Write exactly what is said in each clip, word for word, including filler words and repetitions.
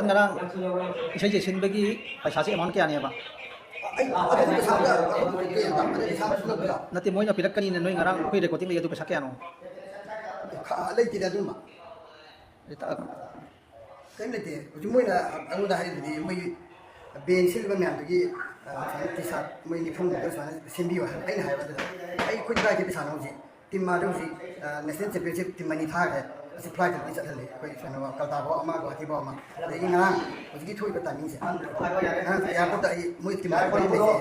ꯉꯔꯥꯡ ꯏꯁꯩꯁꯦ ꯁꯤꯟꯕꯒꯤ ꯄꯩꯁꯥꯁꯦ amount ꯀꯌꯥꯅꯦꯕ? ꯑꯩ ꯑꯗꯨ ꯄꯩꯁꯥꯗ ꯑꯗꯨ ꯄꯩꯁꯥ ꯁꯨꯅꯕꯗ ꯅꯠꯇꯦ, ꯃꯣꯏꯅ ꯄꯤꯔꯛꯀꯅꯤꯅ ꯅꯣꯏ ꯉꯔꯥꯡ ꯑꯩꯈꯣꯏ recording ꯂꯩ, ꯑꯗꯨ ꯄꯩꯁꯥ ꯀꯌꯥꯅꯣ? ꯈ-, ꯂꯩꯇꯦꯗ ꯑꯗꯨꯝꯕ꯫ ꯑꯗꯨ ꯇ-, ꯀꯔꯤꯝ ꯂꯩꯇꯦ꯫ ꯍꯧꯖꯤꯛ ꯃꯣꯏꯅ ꯑꯩꯉꯣꯟꯗ ꯍꯥꯏꯔꯤꯗꯨꯗꯤ ꯃꯣꯏꯒꯤ band ꯁꯤꯜꯂꯤꯕ ꯃꯌꯥꯝꯗꯨꯒꯤ, ꯑ, ꯁꯨꯃꯥꯏꯅ T-shirt ꯃꯣꯏ ꯅꯤꯐꯨꯒꯨꯝꯕ ꯁꯨꯃꯥꯏꯅ ꯁꯦꯝꯕꯤꯌꯨ ꯍꯥꯏꯕ ꯑꯩꯅ ꯍꯥꯏꯕ ꯑꯗꯨꯗ ꯑꯩ ꯑꯩꯈꯣꯏ ꯀꯗꯥꯏꯗꯒꯤ ꯄꯩꯁꯥꯅꯣ ꯍꯧꯖꯤꯛ? Team ꯃꯥꯗꯤ ꯍꯧꯖꯤꯛ, ꯑ, national championship team ꯑꯅꯤ ꯊꯥꯈ꯭ꯔꯦ꯫ ꯑꯁꯤ flight ꯇ ꯂꯣꯏ ꯆꯠꯍꯜꯂꯦ꯫ ꯑꯩꯈꯣꯏ ꯀꯩꯅꯣ, ꯀꯜꯀꯇꯥꯐꯥꯎ ꯑꯃ, ꯒꯨꯋꯥꯍꯥꯇꯤꯐꯥꯎ ꯑꯃ꯫ ꯑꯗꯒꯤ ꯉꯔꯥꯡ ꯍꯧꯖꯤꯛꯀꯤ ꯊꯣꯛꯏꯕ timing ꯁꯦ, ꯉꯔꯥꯡ airport ꯇ ꯑꯩ ꯃꯣꯏ team ꯂꯣꯏ ꯂꯩꯖꯩ꯫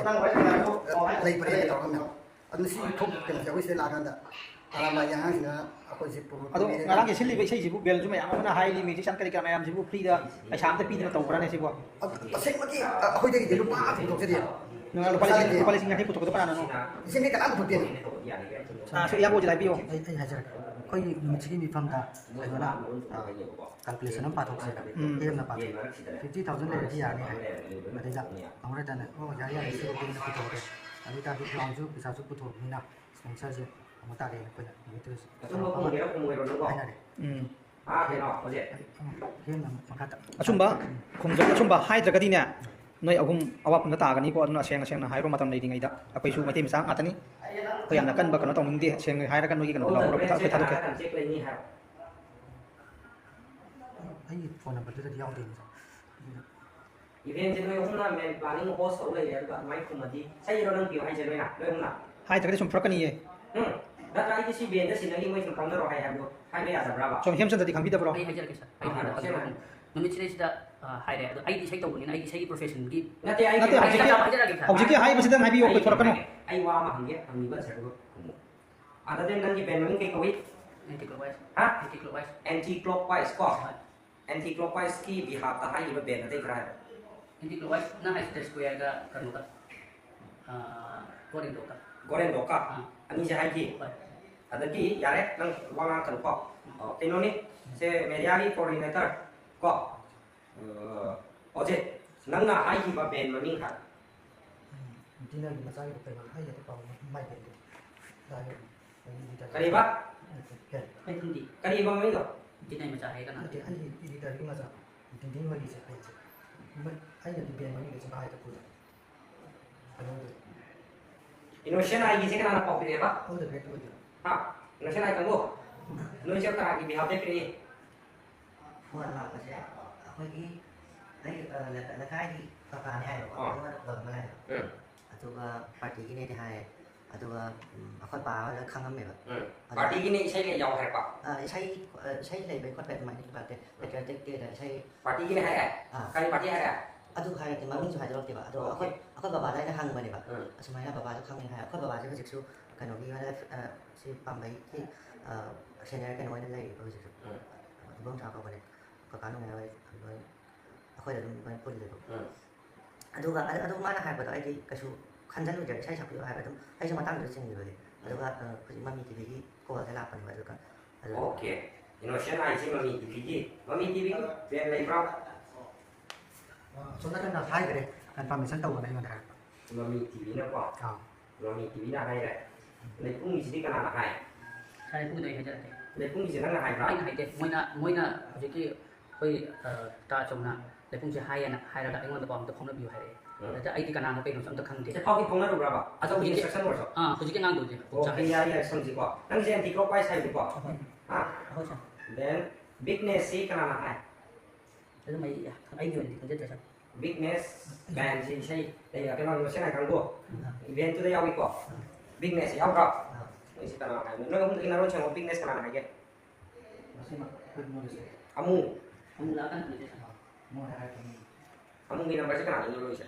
ꯂꯩ ꯄꯔꯦꯡ ꯇꯧꯔꯒ ꯃꯌꯥꯝ꯫ ꯑꯗꯨꯅ ꯁꯤ ꯊꯣꯛ-, ꯀꯩꯅꯣꯁꯦ ꯑꯩꯈꯣꯏ ꯁꯤꯗ ꯂꯥꯛꯑꯀꯥꯟꯗ ꯑꯔꯥꯝꯕꯥꯏꯒꯤ ꯑꯉꯥꯡꯁꯤꯡꯅ ꯑꯩꯈꯣꯏꯁꯦ ꯄꯨꯔ-, ꯑꯗꯣ ꯄꯨꯕꯤꯔꯦ꯫ ꯉꯔꯥꯡꯒꯤ ꯁꯤꯜꯂꯤꯕ ꯏꯁꯩꯁꯤꯕꯨ band ꯁꯨ ꯃꯌꯥꯝ ꯑꯃꯅ ꯍꯥꯏꯔꯤ, musician ꯀꯔꯤ ꯀꯔꯥ ꯃꯌꯥꯝꯁꯤꯕꯨ free ꯗ ꯄꯩꯁꯥ ꯑꯝꯇ ꯄꯤꯗꯅ ꯇꯧꯕ꯭ꯔꯥꯅꯦ ꯁꯤꯕꯨ? ꯑꯁꯦꯡꯕꯒꯤ, ꯑ, ꯑꯩꯈꯣꯏꯗꯒꯤꯗꯤ ꯂꯨꯄꯥ ꯑꯃ ꯄꯨꯊꯣꯛꯆꯗꯦ꯫ ꯅꯪ ꯂꯨꯄꯥ ꯂꯤꯁꯤꯡ, ꯂꯨꯄꯥ ꯂꯤꯁꯤꯡ ꯌꯥꯡꯈꯩ ꯄꯨꯊꯣꯛꯀꯗꯕ ꯀꯅꯥꯅꯣ? ꯂꯤꯁꯤꯡ ꯌꯥꯡꯈꯩ ꯀꯅꯥꯝ ꯄꯨꯊꯣꯛꯇꯦ꯫ ꯑ, ꯁꯤ ꯏꯌꯥꯝꯕ ꯑꯣꯏꯁꯤꯗ ꯍꯥꯏꯕꯤꯌꯣ꯫ ꯑꯩ, ꯑꯩ ꯍꯥꯏꯖꯔꯛꯀꯦ꯫ ꯑꯩꯈꯣꯏꯒꯤ ꯅꯨꯃꯤꯠꯁꯤꯒꯤ ꯃꯤꯐꯝꯗ ꯀꯩꯅꯣꯅ, ꯑ, calculation ꯑꯃ ꯄꯥꯊꯣꯛꯁꯦꯅ, ꯎꯝ꯫ ꯍꯦꯟꯅ ꯄꯥꯊꯣꯛꯑꯦ꯫ Fifty thousand ꯂꯩꯔꯗꯤ ꯌꯥꯔꯅꯤ ꯍꯥꯏ꯫ ꯃꯗꯩꯗ ꯑꯃꯨꯛ ꯍꯟꯅ, "ꯑꯣ, ꯌꯥꯔꯦ, ꯌꯥꯔꯦ, ꯁꯤ ꯑꯣꯏꯅ ꯄꯨꯊꯣꯛꯑꯒꯦ꯫ ꯑꯗꯨ ꯑꯣꯏꯇꯥꯔꯗꯤ ground ꯁꯨ ꯄꯩꯁꯥꯁꯨ ꯄꯨꯊꯣꯛꯑꯕꯅꯤꯅ sponsor ꯁꯦ ꯑꯃꯨꯛ ꯇꯥꯔꯦꯅ ꯑꯩꯈꯣꯏꯅ ꯅꯨꯃꯤꯠꯇꯨꯗꯁꯨ ꯑꯆꯨꯝꯕ ꯈꯨꯝꯒꯦꯔꯥ ꯈꯨꯝꯃꯣꯏꯔꯣ ꯅꯪꯕꯣ? ꯍꯥꯏꯅꯔꯦ꯫ ꯎꯝ꯫ ꯑꯥ, ꯀꯩꯅꯣ, ꯍꯧꯖꯤꯛ꯫ ꯑꯩ ꯑꯃꯨꯛ ꯍꯦꯟꯅ ꯑꯃꯨꯛ ꯃꯈꯥ ꯇꯥ-, ꯑꯆꯨꯝꯕ ꯈꯨꯝꯖ-, ꯑꯆꯨꯝꯕ ꯍꯥꯏꯗ꯭ꯔꯒꯗꯤꯅꯦ, ꯅꯣꯏ ꯑꯍꯨꯝ ꯑꯋꯥꯐꯝꯗ ꯇꯥꯒꯅꯤꯀꯣ꯫ ꯑꯗꯨꯅ ꯑꯁꯦꯡ ꯑꯁꯦꯡꯅ ꯍꯥꯏꯔꯣ, ꯃꯇꯝ ꯂꯩꯔꯤꯉꯩꯗ꯫ ꯑꯩꯈꯣꯏꯁꯨ ꯃꯩꯇꯩ ꯃꯆꯥ ꯉꯥꯛꯇꯅꯤ꯫ ꯑꯩꯈꯣꯏ ꯌꯥꯝꯅ ꯀꯟꯕ ꯀꯩꯅꯣ ꯇꯧꯅꯤꯡꯗꯦ꯫ ꯁꯦꯡꯅ ꯍꯥꯏꯔꯒ ꯅꯣꯏꯒꯤ ꯀꯩꯅꯣꯗꯣ ꯂꯥꯎꯊꯣꯛꯑꯒ ꯑꯩꯈꯣꯏ ꯊꯥꯗꯣꯛꯀꯦ꯫ ꯑꯩꯒꯤ phone number ꯗꯨꯗꯗꯤ ꯌꯥꯎꯗꯦꯅꯦ꯫ ꯑꯗꯨꯅ event ꯁꯦ ꯅꯣꯏ ꯑꯍꯨꯝꯅ main planning host ꯇꯧ ꯂꯩꯔꯦ, ꯑꯗꯨꯒ ꯑꯗꯨꯃꯥꯏꯅ ꯈꯨꯝꯃꯗꯤ ꯁꯩꯔꯣ ꯅꯪ ꯄꯤꯌꯨ ꯍꯥꯏꯁꯦ ꯅꯣꯏꯅ, ꯅꯣꯏ ꯑꯍꯨꯝꯅ? ꯍꯥꯏꯗ꯭ꯔꯒꯗꯤ ꯁꯨꯝ ꯐꯨꯔꯛꯀꯅꯤꯌꯦ꯫ ꯎꯝ? ꯅꯠꯇ꯭ꯔ ꯑꯩꯗꯤ ꯁꯤ band ꯗ ꯁꯤꯟꯅꯈꯤ, ꯃꯣꯏ ꯁꯨꯝ ꯐꯥꯎꯅꯔꯣ ꯍꯥꯏ ꯍꯥꯏꯕꯗꯣ ꯍꯥꯏꯕ ꯌꯥꯗꯕ꯭ꯔꯕ? ꯁꯣꯝ ꯍꯦꯝꯆꯟꯗ꯭ꯔꯗꯤ ꯈꯪꯕꯤꯗꯕ꯭ꯔꯣ? ꯑꯩ ꯍꯥꯏꯖꯔꯛꯀꯦ sir꯫ ꯑꯩ ꯍꯥꯏꯔꯛꯑꯣ, ꯍꯥꯏꯔꯛꯑꯣ꯫ ꯁꯦꯡꯅ ꯍꯥꯏꯌꯨ꯫ ꯅꯨꯃꯤꯠꯁꯤꯗꯩꯁꯤꯗ, ꯑ, ꯍꯥꯏꯔꯦ꯫ ꯑꯗꯣ ꯑꯩꯗꯤ ꯏꯁꯩ ꯇꯧꯕꯅꯤꯅ ꯑꯩꯒꯤ ꯏꯁꯩꯒꯤ profession ꯒꯤ ꯅꯠꯇꯦ, ꯑꯩ ꯅꯠꯇꯦ, ꯍꯧꯖꯤꯛꯀꯤ, ꯍꯥꯏꯖꯔꯛꯑꯒꯦ sir꯫ ꯍꯧꯖꯤꯛꯀꯤ ꯍꯥꯏꯕꯁꯤꯗ ꯍꯥꯏꯕꯤꯌꯨ, ꯑꯩꯈꯣꯏ ꯊꯣꯔꯛꯀꯅꯨ꯫ ꯑꯩ ꯋꯥ ꯑꯃ ꯍꯪꯒꯦ, ꯍꯪꯉꯤꯕ answer ꯗꯨ ꯈꯨꯝꯃꯨ꯫ ꯑꯗꯨꯗꯤ ꯅꯪꯒꯤ band ꯃꯃꯤꯡ ꯀꯩ ꯀꯧꯏ? Anti clockwise꯫ ꯍꯥ? Anti clockwise꯫ Anti clockwise ꯀꯣ? ꯍꯣꯏ꯫ Anti clockwise ꯀꯤ behalf ꯇ ꯍꯥꯏꯈꯤꯕ band ꯑꯇꯩ ꯈꯔ ꯍꯥꯏꯔꯣ꯫ Anti clockwise ꯅ ꯍꯥꯏꯁꯦ The Square ꯒ ꯀꯩꯅꯣꯒ, ꯑꯥ, God and Dog ꯀ꯫ God and Dog ꯀ? ꯑꯥ꯫ ꯑꯅꯤꯁꯦ ꯍꯥꯏꯈꯤ? ꯍꯣꯏ꯫ ꯑꯗꯒꯤ ꯌꯥꯔꯦ, ꯅꯪ ꯋꯥ ꯉꯥꯡꯉꯛꯀꯅꯨꯀꯣ꯫ ꯑꯣ, ꯀꯩꯅꯣꯅꯤ, ꯁꯦ media ꯒꯤ coordinator ꯀꯣ? ꯑ, ꯑꯣꯖꯦ, ꯅꯪꯅ ꯍꯥꯏꯈꯤꯕ band ꯃꯃꯤꯡ ꯍꯥꯏ꯫ ꯎꯝ, ꯗꯤꯅꯔꯒꯤ ꯃꯆꯥꯒꯤꯗꯣ ꯀꯩꯅꯣ, ꯑꯩ ꯍꯦꯛꯇ ꯀꯥꯎ, ꯃꯥꯏ band ꯗꯣ꯫ ꯀꯔꯤꯕ? ꯅꯠꯇꯦ, ꯀꯔꯤ? ꯑꯩ ꯈꯪꯗꯦ꯫ ꯀꯔꯤꯕ ꯃꯃꯤꯡꯗꯣ? ꯗꯤꯅꯔ ꯃꯆꯥ ꯍꯥꯏ ꯀꯅꯥ? ꯅꯠꯇꯦ, ꯑꯩꯒꯤ editor ꯒꯤ ꯃꯆꯥ꯫ ꯗꯤꯗꯤ ꯍꯣꯏꯒꯤꯁꯦ ꯄꯦꯟꯁꯦ꯫ ꯃꯣꯏ-, ꯑꯩꯅꯗꯤ ꯕꯦꯟ ꯃꯃꯤꯡꯗ ꯁꯨꯝ ꯍꯥꯏꯗ ꯄꯨꯗ꯫ ꯑꯗꯨꯗꯤ ꯏꯅꯣꯁꯦꯟ ꯑꯥꯏꯒꯤꯁꯦ ꯀꯅꯥꯅ ꯄꯥꯎ ꯄꯤꯔꯛꯑꯦꯕ? ꯑꯣꯜ ꯗ ꯕꯦꯁ ꯑꯣꯏꯗꯣꯏꯅꯤ꯫ ꯍꯥ? ꯏꯅꯣꯁꯦꯟ ꯑꯥꯏ ꯀꯥꯡꯕꯨ, ꯅꯣꯏꯁꯦ ꯀꯅꯥꯒꯤ ꯕꯤꯍꯥꯞꯇ ꯄꯤꯔꯛꯏ? ꯐꯣꯟ ꯂꯥꯛꯄꯁꯦ ꯑꯩꯈꯣꯏꯒꯤ ꯑꯩ, ꯑ, ꯂꯩꯀꯥ-, ꯂꯩꯀꯥꯏꯒꯤ ꯀꯀꯥꯅꯦ ꯍꯥꯏꯌꯦꯕꯀꯣ꯫ ꯑꯥ꯫ ꯑꯩꯉꯣꯟꯗ ꯐꯣꯟ ꯑꯃ ꯂꯥꯛꯑꯦꯕ꯫ ꯎꯝ, ꯑꯗꯨꯒ ꯄꯥꯔꯇꯤꯒꯤꯅꯦꯗꯤ ꯍꯥꯏꯌꯦ꯫ ꯑꯗꯨꯒ, ꯎꯝ, ꯑꯩꯈꯣꯏ ꯄꯥ ꯍꯣꯏꯅ ꯈꯪꯉꯝꯃꯦꯕ꯫ ꯎꯝ꯫ ꯑꯗꯨ ꯄꯥꯔꯇꯤꯒꯤꯅꯦ ꯏꯁꯩꯒ ꯌꯥꯎ ꯍꯥꯏꯔꯛꯄ? ꯑ, ꯏꯁꯩ, ꯑ, ꯏꯁꯩ ꯂꯩꯕꯩ ꯈꯣꯠꯄꯩ ꯑꯗꯨꯃꯥꯏꯅ ꯅꯠꯇꯦ꯫ ꯄꯦꯇ꯭ꯔꯤꯌꯣꯇꯤꯛ ꯗꯦꯗ ꯏꯁꯩ꯫ ꯄꯥꯔꯇꯤꯒꯤꯅꯦ ꯍꯥꯏꯔꯦ? ꯑꯥ꯫ ꯀꯔꯤ ꯄꯥꯔꯇꯤ ꯍꯥꯏꯔꯦ? ꯑꯗꯨ ꯍꯥꯏꯔꯗꯤ ꯃꯃꯤꯡꯁꯨ ꯍꯥꯏꯗꯣꯔꯛꯇꯦꯕ꯫ ꯑꯗꯣ ꯑꯣꯀꯦ꯫ ꯑꯩꯈꯣꯏ, ꯑꯩꯈꯣꯏ ꯕꯕꯥꯗ ꯑꯩꯅ ꯍꯪꯕꯅꯦꯕ꯫ ꯎꯝ꯫ ꯑꯁꯨꯃꯥꯏꯅ ꯕꯕꯥꯁꯨ ꯈꯪꯉꯦ ꯍꯥꯏ꯫ ꯑꯩꯈꯣꯏ ꯕꯕꯥꯁꯦ ꯍꯧꯖꯤꯛꯁꯨ ꯀꯩꯅꯣꯒꯤ ꯍꯣꯏꯅ, ꯑ, ꯁꯤ ꯄꯥꯝꯕꯩꯒꯤ, ꯑ, ꯁꯦꯅꯤꯌꯔ ꯀꯩꯅꯣ ꯑꯣꯏꯅ ꯂꯩꯔꯤꯕ ꯍꯧꯖꯤꯛꯁꯨ꯫ ꯎꯝ꯫ ꯏꯕꯣꯝꯆꯥ ꯀꯧꯕꯅꯦ꯫ ꯀꯀꯥ ꯅꯨꯡꯉꯥꯏ ꯍꯣꯏ ꯂꯣꯏ ꯑꯩꯈꯣꯏꯗ ꯑꯗꯨꯝ ꯂꯣꯏ ꯄꯨꯜꯂꯦꯕ꯫ ꯎꯝ꯫ ꯑꯗꯨꯒ ꯑꯗꯨ, ꯑꯗꯨ ꯃꯥꯅ ꯍꯥꯏꯔꯛꯄꯗꯣ ꯑꯩꯗꯤ ꯀꯩꯁꯨ ꯈꯟꯖꯜꯂꯨꯗ꯭ꯔꯦ, ꯏꯁꯩ ꯁꯛꯄꯤꯌꯣ ꯍꯥꯏꯕ ꯑꯗꯨꯝ ꯑꯩꯁꯨ ꯃꯇꯥꯡꯗꯨꯗ ꯆꯤꯟꯈꯤꯕꯒꯤ꯫ ꯑꯗꯨꯒ, ꯑ, ꯍꯧꯖꯤꯛ ꯃꯃꯤ ꯇꯤꯚꯤꯒꯤ ꯀꯣꯜꯁꯦ ꯂꯥꯛꯄꯅꯦꯕ꯫ ꯑꯗꯨꯒ ꯑꯗꯨ ꯑꯣꯀꯦ꯫ ꯏꯅꯣꯁꯦꯟ ꯑꯥꯏꯁꯤ ꯃꯃꯤ ꯇꯤꯚꯤꯒꯤ, ꯃꯃꯤ ꯇꯤꯚꯤꯒꯤ ꯕꯦꯟ ꯂꯩꯕ꯭ꯔꯣ? ꯑ, ꯑꯁꯣꯝ ꯅꯥꯀꯟꯗ ꯍꯥꯏꯈ꯭ꯔꯦ, ꯀꯟꯐꯥꯔꯃꯦꯁꯟ ꯇꯧꯕꯅ ꯑꯩꯉꯣꯟꯗ ꯍꯥꯏꯔꯛꯄ꯫ ꯃꯃꯤ ꯇꯤꯚꯤꯅꯀꯣ? ꯑꯥ꯫ ꯃꯃꯤ ꯇꯤꯚꯤꯅ ꯍꯥꯏꯔꯦ꯫ ꯂꯩꯄꯨꯡꯒꯤꯁꯤꯗꯤ ꯀꯅꯥꯅ ꯍꯥꯏ? ꯁꯥꯔ, ꯂꯩꯄꯨꯡꯒꯤꯗꯣ ꯑꯩ ꯍꯥꯏꯖꯔꯛꯀꯦ꯫ ꯂꯩꯄꯨꯡꯒꯤꯁꯦ ꯅꯪꯅ ꯍꯥꯏꯕ꯭ꯔꯥ? ꯑꯩꯅ ꯍꯥꯏꯗꯦ, ꯃꯣꯏꯅ, ꯃꯣꯏꯅ ꯍꯧꯖꯤꯛꯀꯤ ꯑꯩꯈꯣꯏ, ꯑ, ꯇꯥ ꯆꯧꯅ ꯂꯩꯄꯨꯡꯁꯦ ꯍꯥꯏꯌꯦꯅ ꯍꯥꯏꯔꯒ ꯑꯩꯉꯣꯟꯗ ꯄꯥꯎ ꯑꯝꯇ ꯐꯥꯎꯅꯕꯤꯌꯨ ꯍꯥꯏꯔꯛꯑꯦ꯫ ꯎꯝ꯫ ꯑꯗ ꯑꯩꯗꯤ ꯀꯅꯥꯅꯣ ꯀꯩꯅꯣꯁꯨ ꯑꯝꯇ ꯈꯪꯗꯦ꯫ ꯁꯦ, ꯐꯥꯎꯗꯤ ꯐꯥꯎꯅꯔꯨꯕ꯭ꯔꯕ? ꯑꯆꯧꯕ instruction ꯑꯣꯏꯔꯁꯨ? ꯑꯥ, ꯍꯧꯖꯤꯛꯀꯤ ꯑꯉꯥꯡꯗꯨꯗꯤ ꯑꯣꯀꯦ, ꯌꯥꯏ, ꯌꯥꯏ, ꯁꯝꯁꯤꯀꯣ꯫ ꯅꯪꯁꯦ anti clockwise ꯍꯥꯏꯕꯅꯤꯀꯣ? ꯍꯥ? ꯑꯩꯈꯣꯏ ꯁꯥꯔ꯫ Then, bigꯅꯦꯁꯁꯤ ꯀꯅꯥꯅ ꯍꯥꯏ? ꯑꯗꯨꯝ ꯑꯩ, ꯑꯩꯒꯤ ꯑꯣꯏꯅꯗꯤ ꯈꯪꯖꯗ꯭ꯔꯦ, ꯁꯥꯔ꯫ ꯕꯤꯒꯅꯦꯁ ꯕꯦꯟꯁꯤ ꯏꯁꯩ, ꯑꯩ ꯀꯩꯅꯣ, ꯏꯅꯣꯁꯦꯟ ꯑꯥꯏ ꯀꯥꯡꯕꯨ ꯏꯚꯦꯟꯠꯇꯨꯗ ꯌꯥꯎꯏꯀꯣ? ꯕꯤꯒꯅꯦꯁ ꯌꯥꯎꯕ꯭ꯔꯣ? ꯅꯣꯏꯁꯤ ꯀꯅꯥ ꯍꯥꯏꯕꯅꯣ? ꯅꯣꯏ ꯑꯍꯨꯝꯗꯒꯤ ꯅꯔꯣꯟ ꯁꯦꯡꯕ ꯕꯤꯒꯅꯦꯁ ꯀꯅꯥꯅ ꯍꯥꯏꯒꯦ? ꯃꯁꯤꯃ ꯑꯩꯈꯣꯏ ꯃꯣꯏꯒꯤꯁꯦ ꯑꯃꯨ꯫ ꯑꯃꯨꯛ ꯂꯥꯛꯑꯀꯥꯟꯗ ꯈꯪꯖꯩ, ꯁꯥꯔ꯫ ꯃꯣꯏ ꯍꯥꯏꯔꯛꯀꯅꯤ꯫ ꯑꯃꯨꯒꯤ ꯅꯝꯕꯔꯁꯦ ꯀꯅꯥꯗꯒꯤꯅꯣ ꯂꯧꯔꯤꯁꯦ?